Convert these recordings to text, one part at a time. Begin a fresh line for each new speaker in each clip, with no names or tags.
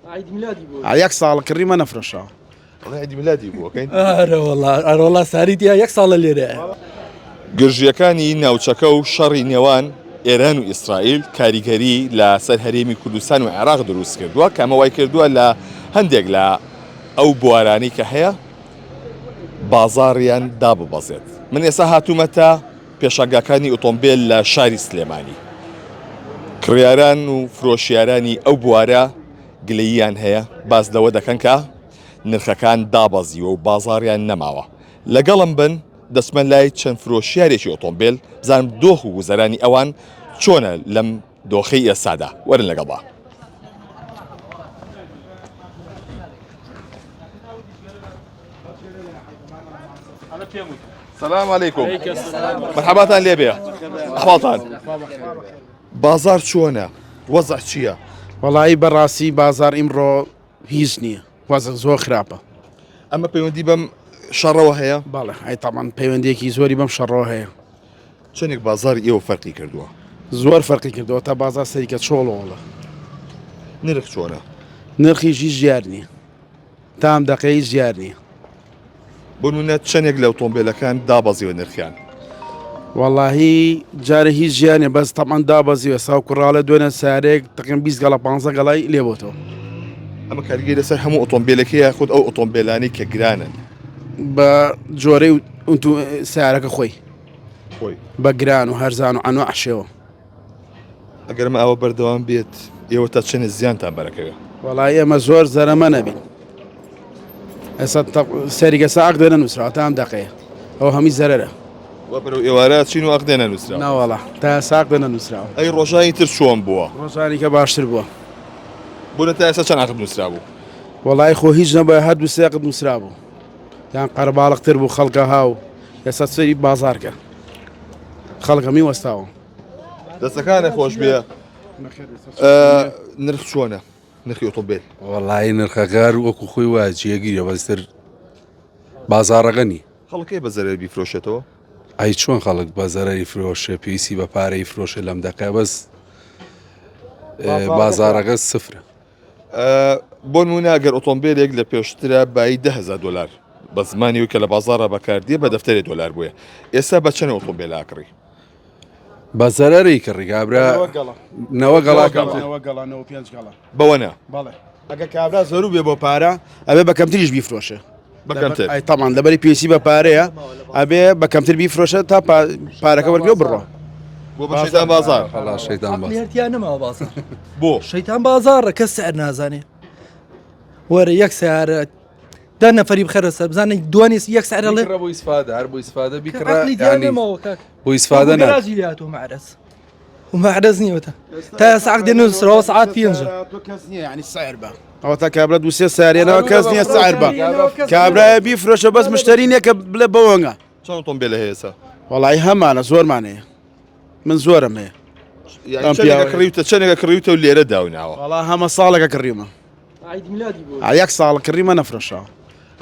یەک ساڵ کڕیمە نەفرۆشەوە.
ئەڵێ عیدی میلادی بووە کەین.
ئەرەوەڵا ئەرەوەڵا ساری تیا یەک ساڵە لێرەیە.
گرژییەکانی ناوچەکە و شەڕی نێوان ئێران و ئیسرائیل کاریگەری لە سەر هەرێمی کوردستان و عێراق دروست کردووە کە ئەمە وای کردووە لە هەندێک لە ئەو بوارانەی کە هەیە بازاڕیان داببەزێت. من ئێستا هاتوومەتە پێشانگاکانی ئۆتۆمبێل لە شاری سلێمانی. کڕیاران و فرۆشیارانی ئەو بوارە گلەییان هەیە، باس لەوە دەکەن کە نرخەکان دابەزیوە و بازاڕیان نەماوە. لەگەڵم بن دەچمە لای چەند فرۆشیارێکی ئۆتۆمبێل بزانم دۆخ و گوزەرانی ئەوان چۆنە لەم دۆخەی ئێستادا. وەرن لەگەڵما. سلام علیکم مرحباتان لێبێ ئەحواڵتان بازار چۆنە وەزع چییە؟
وەڵایی بەڕاستی بازار ئیمڕۆ هیچ نییە وەزع زۆر خراپە.
ئەمە پەیوەندی بەم شەڕەوە هەیە؟
بەڵێ ئەی تەبعەن پەیوەندیەکی زۆری بەم شەڕەوە هەیە.
چەندێک بازاری ئێوە فەرقی کردووە؟
زۆر فەرقی کردووە تا بازار سەریکە چۆڵۆڵە.
نرخ چۆنە؟
نرخیش هیچ دیار نییە. تا ئەم دەقەیە هیچ دیار نییە.
بۆ نمونە چەندێک لە ئۆتۆمبێلەکان دابەزیوە نرخیان؟
وەڵاهی جارێ هیچ جیا نیە بەس تەبعەن دابەزیوە ساو کوڕاڵە دوێنێ سارێک تقیم 20 گەڵا 15 گەڵای لێ بۆتەوە.
ئەمە کاریگەری لەسەر هەموو ئۆتۆمبێلێک هەیە یاخود ئەو ئۆتۆمبێلانەی کە گرانن؟
بە جۆرەی ئونتو سیارەکە خۆی
خۆی
بە گران و هەرزان و ئەنواع شێوە.
ئەگەر ئەمە ئاوا بەردەوام بێت ئێوە تا چەنێ زیانتان بەرەکەوێ؟
وەڵایی ئێمە زۆر زەرەمە نەبین ئێستا سەریگە سا عەقدێ نەنووسراوە تا ئەم دەقەیە ئەوە هەمی زەرەرە.
وا بەرەو ئێوارە چین و عەقدێ نەنووسراوە؟
ناوەڵا تا ئێستا عەقدێ نەنووسراوە.
ئەی ڕۆژانی تر چۆن بووە؟
ڕۆژانی کە باشتر بووە.
بۆ تا ئێستا چەند عەقد نووسرابوو؟
وەڵایی خۆ هیچ نەبووە هەر دوو سێ عەقد نووسرابوو یان قەرەباڵغتر بوو خەڵکە هاو ئێستا سەری بازاڕکە خەڵک هەمی وەستاوە.
دەستەکانت خۆش بێ نرخ چۆنە نرخی ئۆتۆمبیل؟
وەڵایی نرخەکە هەر وەکو خۆی وایە جێگیرە بەستر بازاڕەکە نی.
خەڵک هەیە بە زەرەر بیفرۆشێتەوە؟
ئەی چۆن خەڵک بە زەرەری فرۆشێ پێویستی بە پارەی فرۆشێ لەم دەقە بەس بازاڕەکە سفرە.
بۆ نمونە گەر ئۆتۆمبیلێک لە پێشترا بایی 10هزار دلار بە زمانی کە لە بازاڕە بەکاردیە بە دەفتەری دلار بووە ئێستا بە چەند ئۆتۆمبیل ئاکڕی؟
بە زەرەری کڕی کابرا نەوە گەڵا
گەڵا
بەوە نا
بەڵێ ئەگە کابرا زەرو بێ بۆ پارە ئەبێ بە کەمتریش بیفرۆشێ
بە کەمتر
ئەی تەمان لەبەری پێویستی بە پارەیە ئەبێ بە کەمتر بیفرۆشە تا پارەکە وەرگێ و بڕۆ
بۆ بە شەیتان بازار
خەڵا شەیتان بازار
هەرتیا نەماوە بازار
بۆ
شەیتان بازاڕە کەس سعر نازانێ وەرە یەک سیارە دە نەفەری بخەرە سەر بزانە دوانی یەک سعر ئەڵێ
بۆ ئیسفادە هەر بۆ ئیسفادە بیکڕە
عەقڵی تیا نەماوە کاک
بۆ ئیسفادە نا
گەراجی لێ هاتووە مەعرەز و مەعرەز نییە تا تا سەعات دێنە نووسراوە سەعات پێنجە
تۆ کەس نییە یعنی سعر بە ئەوە تا کابرا دوو سێ سارێنەوە کەس نییە سعر بە کابرایە بیفرۆشە بەس مشتری نییە کە بڵێ بەوەنگە
چەند ئۆتۆمبیل هەیە ئێستا؟
وەڵی هەمانە زۆرمان هەیە من زۆرم هەیە
یعنی چەندێکە کڕیوتە چەندێکە کڕیوتە و لێرە داوناوە
وەڵا هەمە ساڵێکە کڕیومە یەک ساڵ کڕیمە نەفرۆشەوە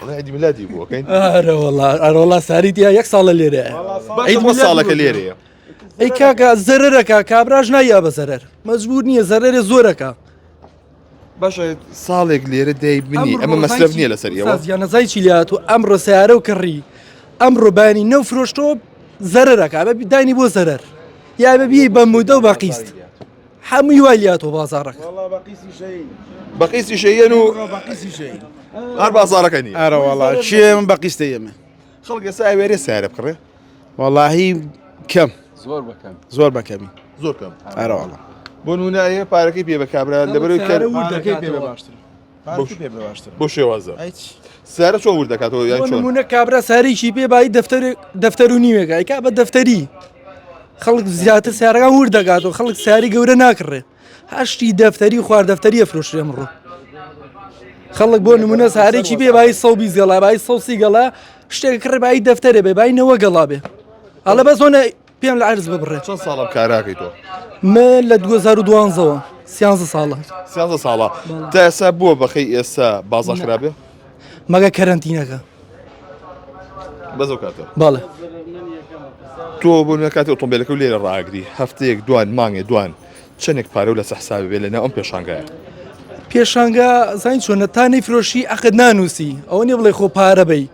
ئەڵێ عیدی میلادی بووە کەین
ئەرەوەڵا ئەرەوەڵا ساری تیا یەک ساڵە لێرە
عید ساڵەکە لێرەیە
ئەی کاکە زەرەرەکە کابراش نایا بە زەرەر مەجبور نییە زەرەرێ زۆرەکە
باشە ساڵێک لێرە دای بنی ئەمە مەسرەف نییە لەسەر ئێوە
یانەزای چی لات و ئەمڕۆ سیارە و کڕی ئەمڕۆ بانی نەو فرۆشتۆ زەرەرەکە بە دانی بۆ زەرەر یا بە بی بە مودە و بە قیست هەمووی وای لاتۆ بازاڕەکە
بە قیستی شەیەن و هەر بازاڕەکە نیە
ئەرە وەڵا چێ من بە قیستە ئێمە
خەڵک ئێستا ئەوێرێ سیارە بکڕێ
وەڵاهی کەم
زۆر بەکەم
زۆر بەکەمی
زۆر کەم
ئەرە وەڵا
بۆ نمونە ئەیە پارەکەی پێ بە کابرا لەبەرەوەی کە
پارەکەی پێ بە باشتر پارەکەی پێ بە باشتر
بۆ شێوازە
ئەی چی؟
سیارە چۆن ورد دەکاتەوە یان
بۆ
چۆن
نمونە کابرا سارێکی پێ بایی دەفتەر دەفتەر و نیوێکە ئەیکا بە دەفتەری خەڵک زیاتر سیارەکان ورد دەکاتەوە خەڵک سیاری گەورە ناکڕێ هەشتی دەفتەری خوار دەفتەری ئەفرۆشرێ ئەمڕۆ خەڵک بۆ نمونە سارێکی بێ بایی 120 گەڵا بایی 130 گەڵا شتێک کڕێ بایی دەفتەرێ بێ بایی نەوە گەڵا بێ ئەڵێ بەس هۆنە پێم لە عەرز ببڕێ.
چەند ساڵە کاراکەی تۆ؟
من لە 2012ەوە سیانزە ساڵە.
سیانزە ساڵە تا ئێستا بووە بەخەی ئێستا بازاڕ خراپێ؟
مەگە کەرەنتینەکە.
بەس ئەو کاتە؟
بەڵێ.
تۆ بۆ نمونە کاتێ ئۆتۆمبیلەکە و لێرە ڕاگری هەفتەیەک دوان مانگێ دوان چەندێک پارە و لەسەر حسابێ بێ لەناو ئەم پێشانگایە؟
پێشانگا زین چۆنە تا نەیفرۆشی عەقد نانووسی ئەوە نیە بڵێ خۆ پارە بەی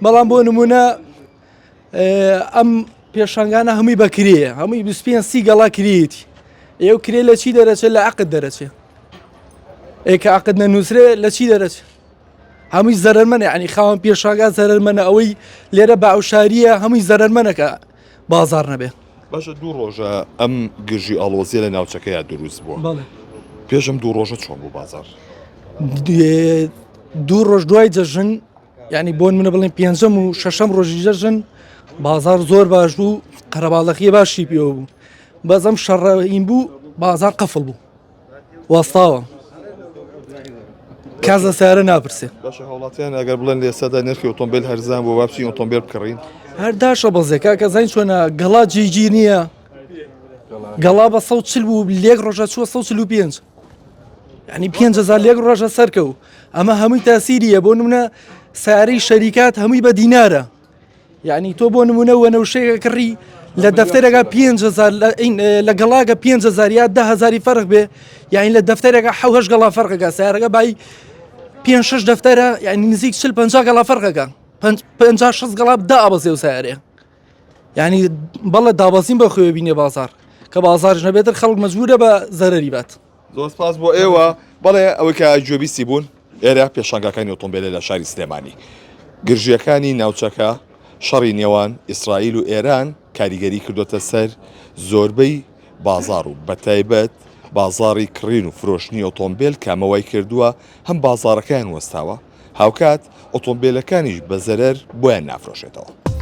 بەڵام بۆ نمونە ئەم پێشانگانە هەمووی بەکرێیە هەمووی 25 سی گەڵا کرێتی ئێو کرێ لە چی دەرەچێت لە عقد دەرەچێت ئێکە عقد نەنووسرێ لە چی دەرەچێت هەمووی زەرمەنە ینی خاوەن پێشانگا زەرمەنە ئەوەی لێرە باوشاریە هەمووی زەرمەنەکە بازار نەبێ.
باشە دوو ڕۆژە ئەم گرژی ئاڵۆزیە لە ناوچەکەیا دروست بووە پێش ئەم دوو ڕۆژە چۆن بوو بازار؟
دوو ڕۆژ دوای جەژن یعنی بۆن منە بڵێن پێنجەم و شەشەم ڕۆژی جەژن بازار زۆر باش بوو قەرەباڵەخیە باشی پێوە بوو بەزەم شەڕین بوو بازار قەفڵ بوو وەستاوە کەس لە سیارە ناپرسێ.
باشە هاوڵاتیان ئەگەر بڵێن لە ئێستادا نرخی ئۆتۆمبێل هەرزان بووە با بچین ئۆتۆمبێل بکڕین؟
هەر داشە بەزێ کاکە زین چۆنە گەڵا جێگیر نییە گەڵا بە 140 بوو لێک ڕۆژە چووە 145 ینی 5000 لێک ڕۆژە سەرکە و ئەمە هەمووی تاسیریە بۆ نمونە سیارەی شەریکات هەمووی بە دینارە یعنی تۆ بۆ نمونە وەنەوشەیەکە کڕی لە دەفتەرێکا 5هزار لە گەڵاگە 5هزار یا دههزاری فەرق بێ یعنی لە دەفتەرێکە حوهش گەڵا فەرقەکە سیارەکە بای پێ شش دەفتەرە یعنی نزیک چل پ گەڵا فەرقەکە پ شەست گەڵا دابەزێ و سیارەیە یعنی بەڵێ دابەزین بە خوێ بینێ بازار کە بازارش نەبێتر خەڵک مەجبورە بە زەرەری بات.
زۆر سپاس بۆ ئێوە. بەڵێ ئەوەی کە گوێبیستی بوون ئێرە پێشانگاکانی ئۆتۆمبێلە لە شاری سلێمانی. گرژییەکانی ناوچەکە، شەڕی نێوان ئیسرائیل و ئێران کاریگەری کردۆتە سەر زۆربەی بازاڕ و بەتایبەت بازاڕی کڕین و فرۆشتنی ئۆتۆمبێل کە ئەمە وای کردووە هەم بازاڕەکەیان وەستاوە هاوکات ئۆتۆمبێلەکانیش بە زەرەر بۆیان نافرۆشێتەوە.